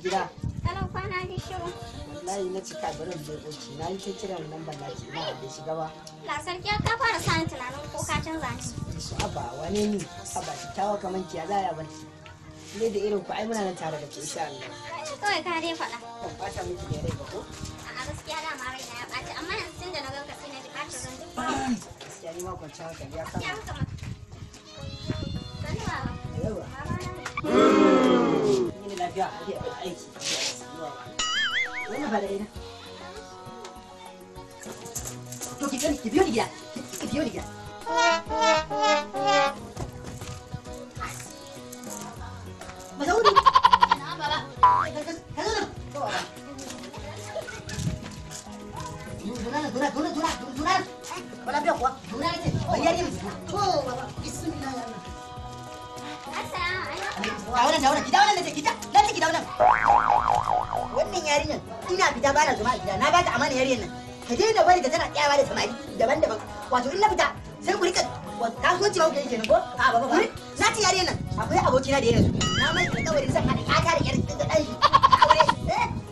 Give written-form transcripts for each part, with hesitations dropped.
Gida. Kalau kwana ji shiru. Wallahi na cika barin dokoki. Na yi ta kiran lambar naki ina bai shiga ba. La sarki ka fara sani tunanin ko ka canza ni. Su aba wane ni? Aba kyakkyawa kamar ki ya za ya barki. Ne da irin ku ai muna nan tare da ku insha Allah. Kawai ka dai faɗa. Ban bata miki da rai ba ko? A'a gaskiya dama raina ya ɓaci amma yanzu tun da na ganka sai na ji ɓacin ran duk. Gaskiya ni ma kwanciyar hankali ya kama. Ya kama. Sannu baba. Yawa. Baba na ne. Ni lafiya aiki. Wannan fa da ina. To ki biyo ni gida. Ki biyo ni gida. Masaudi. Na'am baba. Ka zo nan. To baba. Dura dura dura dura dura. Wala biya kuwa. Dura ne. Bari yari ne. To baba. Bismillah. Assalamu alaikum. Ga wannan ga wannan ki dawo nan nace ki da nan ki dawo nan. Wannan yarinyar ina fita bana zama a gida na ba ta amana yarinyar nan. Ka daina bari ta tana tsayawa da samari daban-daban. Wato in na fita sai ku rika kasuwanci ba ku yi kenan ko? A baba ba. Na ci yarinyar nan akwai abokina da ya rasu. Na mai alƙawarin zan haɗa ƴata da ƴar da ɗan shi aure.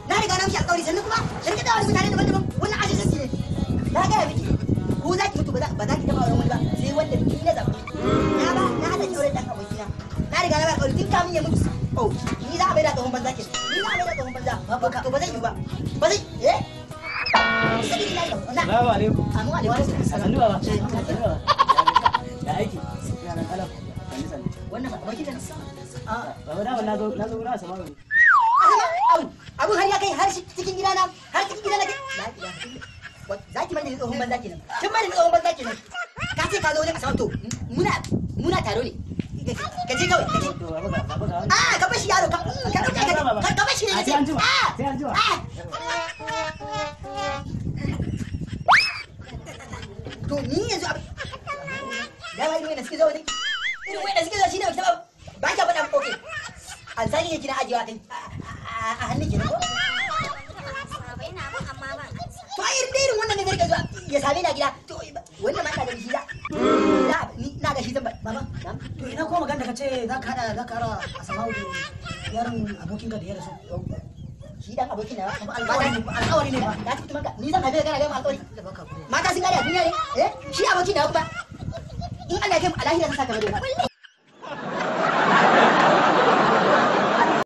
Na riga na mishi alƙawari sannan kuma ka rika dawo da mutane daban-daban wannan ashasanci ne. Na gaya miki ko za ki mutu ba za ki taɓa auren wani ba sai wanda ni na zaɓa. Na ba na haɗa ki auren ɗan abokina. Na riga na ba alƙawari tun kamin ya mutu. Oh, ni za a maida tsohon banza kenan. Ni za a maida tsohon banza. To ba zai yiwu ba. Ba zai eh? Salamu alaikum. Amu alaikum. Sannu baba. Ya aiki. Yaran kalau. Sannu sannu. Wannan ba abokin nan. Baba dama na zo gurin Asma'u ne. Abun har ya kai har cikin gidana har cikin gidana kai. Za ki mani tsohon banza kenan. Kin mani tsohon banza kenan. Ka ce ka zo wajen Asma'u to muna taro ne. Ka je kawai ka je. To baba ga baba ga. Ah ka bashi yaro ka ka dauka ka bashi ne Sai an jima. Ah Sai an jima. ah. To ni yanzu abin dama irin wanda suke zuwa wajen irin wanda suke zuwa shine baki taba ba ka faɗa okay alsani ne kina ajiyewa kan a hannun kenan ko Baba ina bin amma ban ansa. to ai irin irin wannan ne zai rika zuwa ya same ni a gida to wannan ma ina ganin shi za ni na ga shi zan baba To ina ko magana da kace za ka hada za ka hada Asma'u da yaron abokinka da ya rasu. shi dan abokin nawa Alƙawari ne ba. Na ci tumanka ni zan haife ka kana ga mu alƙawari mata sun gane a duniya ne eh shi abokin nawa kuma in Allah ya kai mu a lahira zan saka mai